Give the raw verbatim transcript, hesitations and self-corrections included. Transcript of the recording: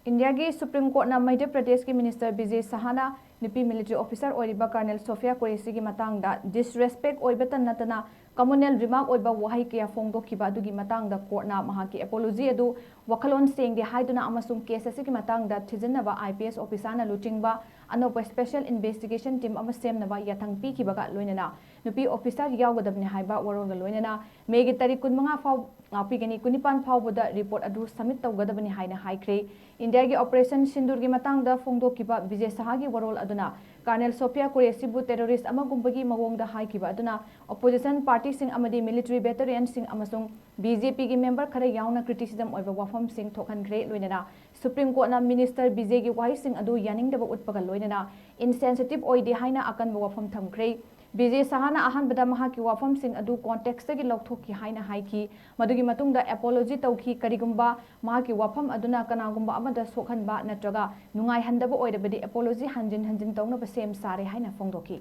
ꯏꯟꯗꯤꯌꯥꯒꯤ ꯁꯨꯄ꯭ꯔꯤꯝ ꯀꯣꯔꯠꯅ ꯃꯙ꯭ꯌ ꯄ꯭ꯔꯗꯦꯁꯀꯤ ꯃꯤꯅꯤꯁꯇꯔ ꯕꯤꯖꯦ ꯁꯍꯥꯅ ꯅꯨꯄꯤ ꯃꯤꯂꯤꯇꯔꯤ ꯑꯣꯐꯤꯁꯔ ꯑꯣꯏꯔꯤꯕ ꯀꯔꯅꯦꯜ ꯁꯣꯐꯤꯌꯥ ꯀꯨꯔꯦꯁꯤꯒꯤ ꯃꯇꯥꯡꯗ ꯗꯤꯁꯔꯦꯁꯄꯦꯛ ꯑꯣꯏꯕꯇ ꯅꯠꯇꯅ ꯀꯃꯨꯅꯦꯜ ꯔꯤꯃꯥꯔꯛ ꯑꯣꯏꯕ ꯋꯥꯍꯩ ꯀꯌꯥ ꯐꯣꯡꯗꯣꯛꯈꯤꯕ ꯑꯗꯨꯒꯤ ꯃꯇꯥꯡꯗ ꯀꯣꯔꯠꯅ ꯃꯍꯥꯛꯀꯤ ꯑꯦꯄꯣꯂꯣꯖꯤ ꯑꯗꯨ ꯋꯥꯈꯜꯂꯣꯟ ꯁꯦꯡꯗꯦ ꯍꯥꯏꯗꯨꯅ ꯑꯃꯁꯨꯡ ꯀꯦꯁ ꯑꯁꯤꯒꯤ ꯃꯇꯥꯡꯗ ꯊꯤꯖꯤꯟꯅꯕ ꯑꯥꯏ ꯄꯤ ꯑꯦꯁ ꯑꯣꯐꯤꯁꯥꯔꯅ ꯂꯨꯆꯤꯡꯕ ꯑꯅꯧꯕ ꯁ꯭ꯄꯦꯁꯦꯜ ꯏꯟꯚꯦꯁꯇꯤꯒꯦꯁꯟ ꯇꯤꯝ ꯑꯃ ꯁꯦꯝꯅꯕ ꯌꯥꯊꯪ ꯄꯤꯈꯤꯕꯒ ꯂꯣꯏꯅꯅ ꯅꯨꯄꯤ ꯑꯣꯐꯤꯁꯥꯔ ꯌꯥꯎꯒꯗꯕꯅꯤ ꯍꯥꯏꯕ ꯋꯥꯔꯣꯜꯒ ꯂꯣꯏꯅꯅ ꯃꯦꯒꯤ ꯇꯥꯔꯤꯛ ꯀꯨꯟꯃꯉꯥ ꯐꯥꯎ, ꯉꯥꯛꯄꯤꯒꯅꯤ, ꯀꯨꯟꯅꯤꯄꯥꯟ ꯐꯥꯎꯕꯗ ꯔꯤꯄꯣꯔꯠ ꯑꯗꯨ ꯁꯕꯃꯤꯠ ꯇꯧꯒꯗꯕꯅꯤ ꯍꯥꯏꯅ ꯍꯥꯏꯈ꯭ꯔꯦ꯫ ꯏꯟꯗꯤꯌꯥꯒꯤ ꯑꯣꯄꯔꯦꯁꯟ ꯁꯤꯟꯗꯨꯔꯒꯤ ꯃꯇꯥꯡꯗ ꯐꯣꯡꯗꯣꯛꯈꯤꯕ ꯕꯤꯖꯦ ꯁꯍꯥꯒꯤ ꯋꯥꯔꯣꯜ ꯑꯗꯨꯅ ꯀꯔꯅꯦꯜ ꯁꯣꯐꯤꯌꯥ ꯀꯨꯔꯦꯁꯤꯕꯨ ꯇꯦꯔꯣꯔꯤꯁ꯭ꯠ ꯑꯃꯒꯨꯝꯕꯒꯤ ꯃꯑꯣꯡꯗ ꯍꯥꯏꯈꯤꯕ ꯑꯗꯨꯅ ꯑꯣꯄꯣꯖꯤꯁꯟ ꯄꯥꯔꯇꯤꯁꯤꯡ ꯑꯃꯗꯤ ꯃꯤꯂꯤꯇꯔꯤ ꯚꯦꯇꯔꯤꯌꯟꯁꯤꯡ ꯑꯃꯁꯨꯡ ꯕꯤ ꯖꯦ ꯄꯤꯒꯤ ꯃꯦꯝꯕꯔ ꯈꯔ ꯌꯥꯎꯅ ꯀ꯭ꯔꯤꯇꯤꯁꯤꯖꯝ ꯑꯣꯏꯕ ꯋꯥꯐꯝꯁꯤꯡ ꯊꯣꯛꯍꯟꯈ꯭ꯔꯦ꯫ ꯂꯣꯏꯅꯅ ꯁꯨꯄ꯭ꯔꯤꯝ ꯀꯣꯔꯠꯅ ꯃꯤꯅꯤꯁꯇꯔ ꯕꯤꯖꯦꯒꯤ ꯋꯥꯍꯩꯁꯤꯡ ꯑꯗꯨ ꯌꯥꯅꯤꯡꯗꯕ ꯎꯠꯄꯒ ꯂꯣꯏꯅꯅ ꯏꯟꯁꯦꯟꯁꯤꯇꯤꯚ ꯑꯣꯏꯗꯦ ꯍꯥꯏꯅ ꯑꯀꯟꯕ ꯋꯥꯐꯝ ꯊꯝꯈ꯭ꯔꯦ꯫ ꯕꯤꯖꯦ ꯁꯍꯥꯅ ꯑꯍꯥꯟꯕꯗ ꯃꯍꯥꯛꯀꯤ ꯋꯥꯐꯝꯁꯤꯡ ꯑꯗꯨ ꯀꯣꯟꯇꯦꯛꯁꯇꯒꯤ ꯂꯧꯊꯣꯛꯈꯤ ꯍꯥꯏꯅ ꯍꯥꯏꯈꯤ꯫ ꯃꯗꯨꯒꯤ ꯃꯇꯨꯡꯗ ꯑꯦꯄꯣꯂꯣꯖꯤ ꯇꯧꯈꯤ꯫ ꯀꯔꯤꯒꯨꯝꯕ ꯃꯍꯥꯛꯀꯤ ꯋꯥꯐꯝ ꯑꯗꯨꯅ ꯀꯅꯥꯒꯨꯝꯕ ꯑꯃꯗ ꯁꯣꯛꯍꯟꯕ ꯅꯠꯇ꯭ꯔꯒ ꯅꯨꯡꯉꯥꯏꯍꯟꯗꯕ ꯑꯣꯏꯔꯕꯗꯤ ꯑꯦꯄꯣꯂꯣꯖꯤ ꯍꯟꯖꯤꯟ ꯍꯟꯖꯤꯟ ꯇꯧꯅꯕ ꯁꯦꯝ ꯁꯥꯔꯦ ꯍꯥꯏꯅ ꯐꯣꯡꯗꯣꯛꯈꯤ꯫